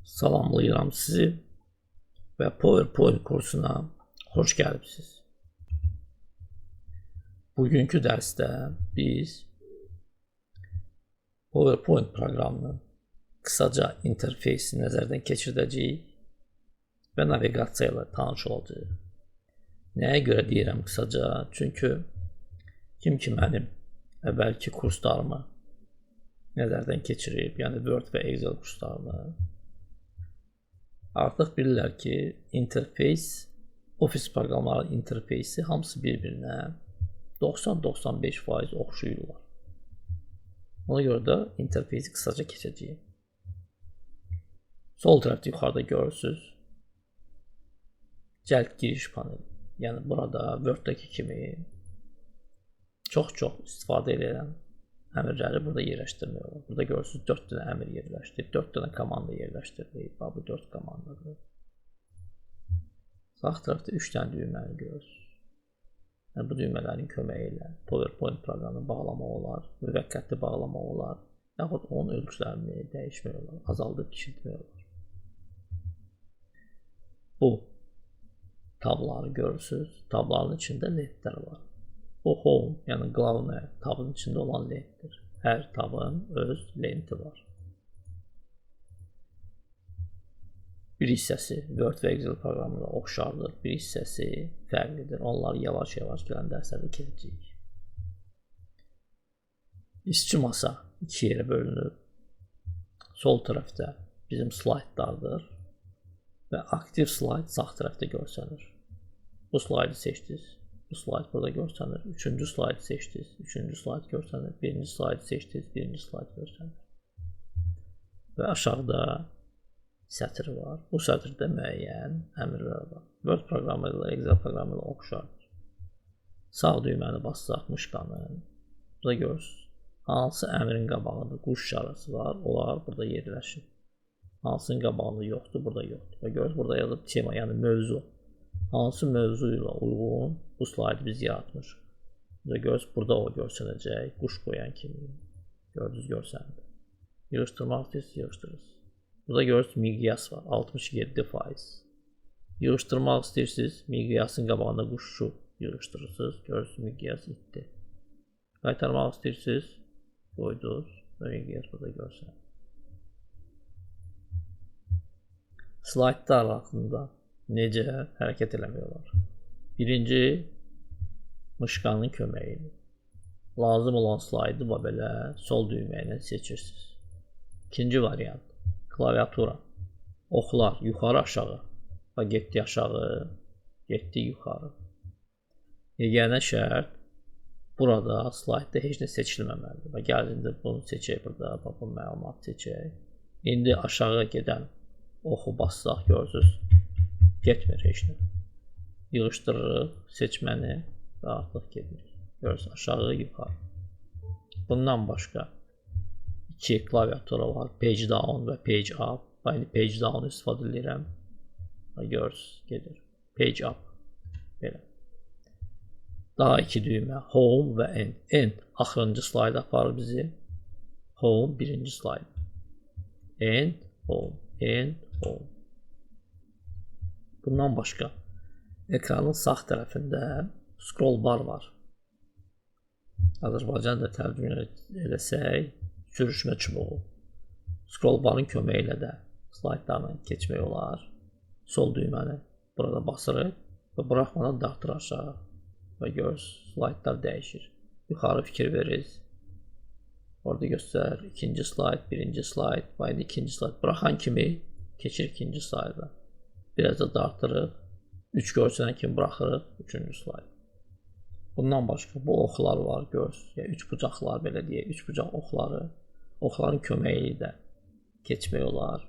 Salamlayıram sizi və PowerPoint kursuna xoş gəlibsiz. Bugünkü dərsdə biz PowerPoint proqramının qısaca interfeysini nəzərdən keçirdəcəyik və naviqasiya ilə tanış olacağıq. Nəyə görə deyirəm qısaca? Çünki kim ki mənim əvvəlki kurslarımı nəzərdən keçirib, yəni Word və Excel kurslarını, artıq bilirlər ki, interfeys, Office proqramlarının interfeysi hamısı bir-birinə 90-95% oxşayırlar. Ona görə də interfeysi qısaca keçəcəyim. Sol tərəfdə yuxarıda görürsünüz, cəld giriş paneli. Yəni burada Word-dəki kimi çox-çox istifadə edən əmrləri burada yerləşdirmək olar. Burada görürsünüz 4 dənə əmr yerləşdirib, 4 dənə komanda yerləşdirilib. Bax, bu 4 komandadır. Sağ tərəfdə 3 dənə düyməni görürsünüz. Yəni, bu düymələrin köməyi ilə PowerPoint proqramını bağlamaq olar, müvəqqəti bağlamaq olar, yaxud onun ölçülərini dəyişmək olar, azaldıb kiçiltmək olar. Bu tabları görürsünüz. Tabların içində lentlər var. Bu home, yəni qlavne tabın içində olan lentdir. Hər tabın öz lenti var. Bir hissəsi Word və Excel proqramına oxşardır, bir hissəsi fərqlidir. Onları yavaş-yavaş gələn dərslərdə keçəcəyik. İşçi masa iki yerə bölünür. Sol tərəfdə bizim slaydlardır və aktiv slayd sağ tərəfdə görsənir. Bu slaydı seçdiniz. Bu slayd burada görsənir. Üçüncü slaydı seçdiniz. Üçüncü slayd görsənir. Birinci slaydı seçdiniz. Birinci slayd görsənir. Və aşağıda sətir var. Bu sətirdə müəyyən əmrlər var. Word proqramı ilə, Excel proqramı ilə oxşardır. Sağ düyməni bassaq mışqanın. Burada görürsünüz. Hansı əmrin qabağında quş işarəsi var, onlar burada yerləşir. Hansının qabağında yoxdur, burada yoxdur. Və görürsünüz, burada yazıb tema, yəni mövzu. Hansı mövzu ilə uyğun bu slaydı biz yaratmışıq. Burada görürsünüz, burada o görsənəcək, quş qoyan kimi. Gördünüz, görsəndi. Yığışdırmaq istəyirsiniz, yığışdırırsınız. Burada görürsünüz, miqyas var, 67%. Yığışdırmaq istəyirsiniz, miqyasın qabağında quşu yığışdırırsınız. Görürsünüz, miqyas itdi. Qaytarmaq istəyirsiniz, qoydunuz və miqyas burada görsənir. Slaydlar haqqında necə hərəkət eləmək olar? Birinci, mışqanın köməyi ilə. Lazım olan slaydı belə sol düymə ilə seçirsiniz. İkinci variant, klaviatura. Oxlar yuxarı aşağı. Bax, getdi aşağı, getdi yuxarı. Yeganə şərt, burada slaydda heç nə seçilməməlidir. Bax, gəl indi bunu seçək burada, bax, bu məlumatı seçək. İndi aşağı gedən oxu bassaq, görürsünüz, getmir heç nə. Yığışdırırıq seçməni və artıq gedirik. Görürsünüz, aşağı, yuxarı. Bundan başqa iki klaviatura var. Page down və page up. Bax, indi page down istifadə edirəm. Görürsünüz, gedir. Page up. Belə. Daha iki düymə. Home və End. End axırıncı slayda aparır bizi. Home birinci slayd. End, Home, End, Home. Bundan başqa ekranın sağ tərəfində scroll bar var. Azərbaycanda tərcümə eləsək, sürüşmə çubuğu. Scroll barın köməyi ilə də slaydlarla keçmək olar. Sol düyməni burada basırıq və buraxmadan dartır aşağı və görürsünüz, slaydlar dəyişir. Yuxarı fikir veririz. Orada göstərir ikinci slayd, birinci slayd, bax indi ikinci slayd. Buraxan kimi keçir ikinci slayda. Biraz da dartırıq. 3 görsənən kimi buraxırıq üçüncü slayd. Bundan başqa bu oxlar var, görürsünüz. Yəni, üç bucaqlar, belə deyək, üç bucaq oxları. Oxların köməyi ilə də keçmək olar.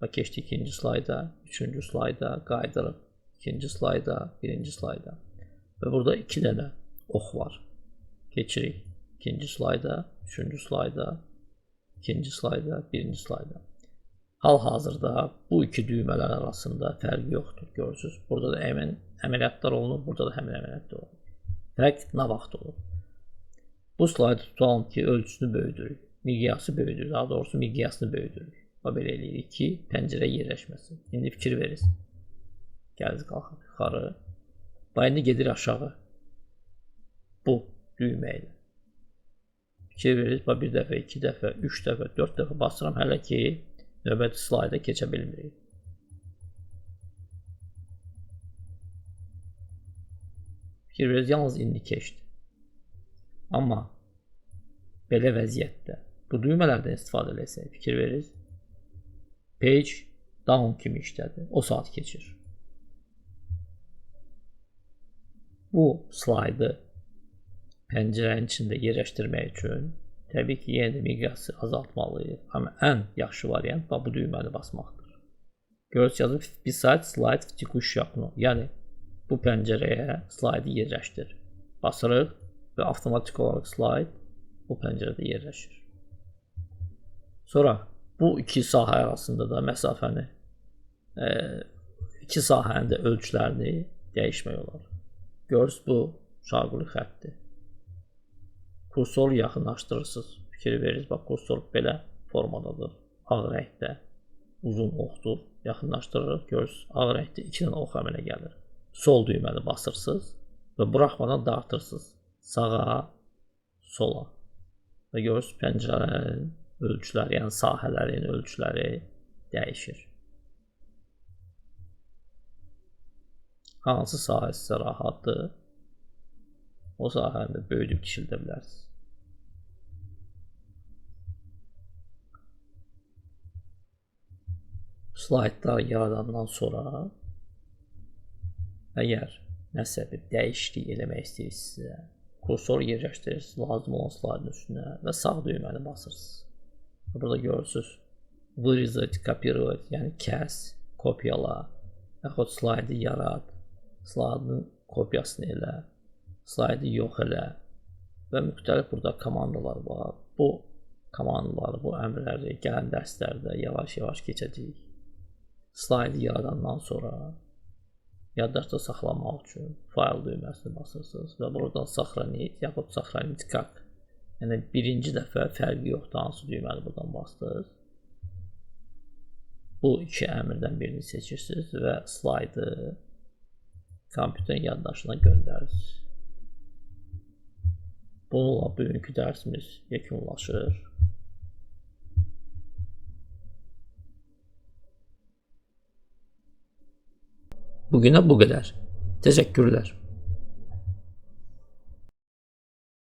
Və keçdik ikinci slayda, üçüncü slayda, qaydırıq. İkinci slayda, birinci slayda. Və burada iki dənə ox var. Keçirik ikinci slayda, üçüncü slayda, ikinci slayda, birinci slayda. Hal-hazırda bu iki düymələr arasında fərq yoxdur, görürsünüz. Burada da həmin əməliyyatlar olunur, burada da həmin əməliyyatlar olunur. Fərq nə vaxt olur? Bu slaydı tutalım ki, ölçüsünü böyüdürük, miqyası böyüdürük, daha doğrusu miqyasını böyüdürük. Bax belə eləyirik ki, pəncərə yerləşməsin. İndi fikir verirsiniz. Gəlirik qalxaq yuxarı. Bax indi gedir aşağı. Bu düymə ilə. Fikir verirsiniz. Bax bir dəfə, iki dəfə, üç dəfə, dörd dəfə basıram. Hələ ki növbəti slayda keçə bilmirik. Fikir verirsiniz, yalnız indi keçdi. Amma belə vəziyyətdə bu düymələrdən istifadə eləsək, fikir verirsiniz, page down kimi işlədi. O saat keçir. Bu slaydı pəncərənin içində yerləşdirmək üçün təbii ki, yenə də miqyası azaltmalıyıq. Amma ən yaxşı variant bu düyməni basmaqdır. Görürsünüz, yazıb "Вписать слайд в текущее окно". Yəni bu pəncərəyə slaydı yerləşdir. Basırıq və avtomatik olaraq slayd bu pəncərədə yerləşir. Sonra bu iki sahə arasında da məsafəni, iki sahənin də ölçülərini dəyişmək olar. Görürsünüz, bu şaquli xəttdir. Kursoru yaxınlaşdırırsınız. Fikir verirsiniz, bax kursor belə formadadır. Ağ rəngdə uzun oxdur. Yaxınlaşdırırıq, görürsünüz, ağ rəngdə iki dənə ox əmələ gəlir. Sol düyməni basırsınız və buraxmadan dartırsınız. Sağa, sola. Və görürsünüz, pəncərələrin ölçüləri, yəni sahələrin ölçüləri dəyişir. Hansı sahə sizə rahatdır, o sahəni də böyüdüb kiçildə bilərsiniz. Slaydlar yaradandan sonra əgər nəsə bir dəyişiklik eləmək istəyirsinizsə, kursor yerləşdirirsiniz lazım olan slaydın üstünə və sağ düyməni basırsınız. Burada görürsünüz, вырезать, копировать, yəni kəs, kopyala, yaxud slaydı yarat, slaydın kopyasını elə, slaydı yox elə və müxtəlif burada komandalar var. Bu komandaları, bu əmrləri gələn dərslərdə yavaş-yavaş keçəcəyik. Slaydı yaradandan sonra yaddaşda saxlamaq üçün fayl düyməsini basırsınız və buradan сохранить yaxud сохранить как. Yəni birinci dəfə fərqi yoxdur hansı düyməni buradan bastınız. Bu iki əmrdən birini seçirsiniz və slaydı kompüterin yaddaşına göndərirsiniz. Bununla bugünkü dərsimiz yekunlaşır. Bugünə bu qədər. Təşəkkürlər.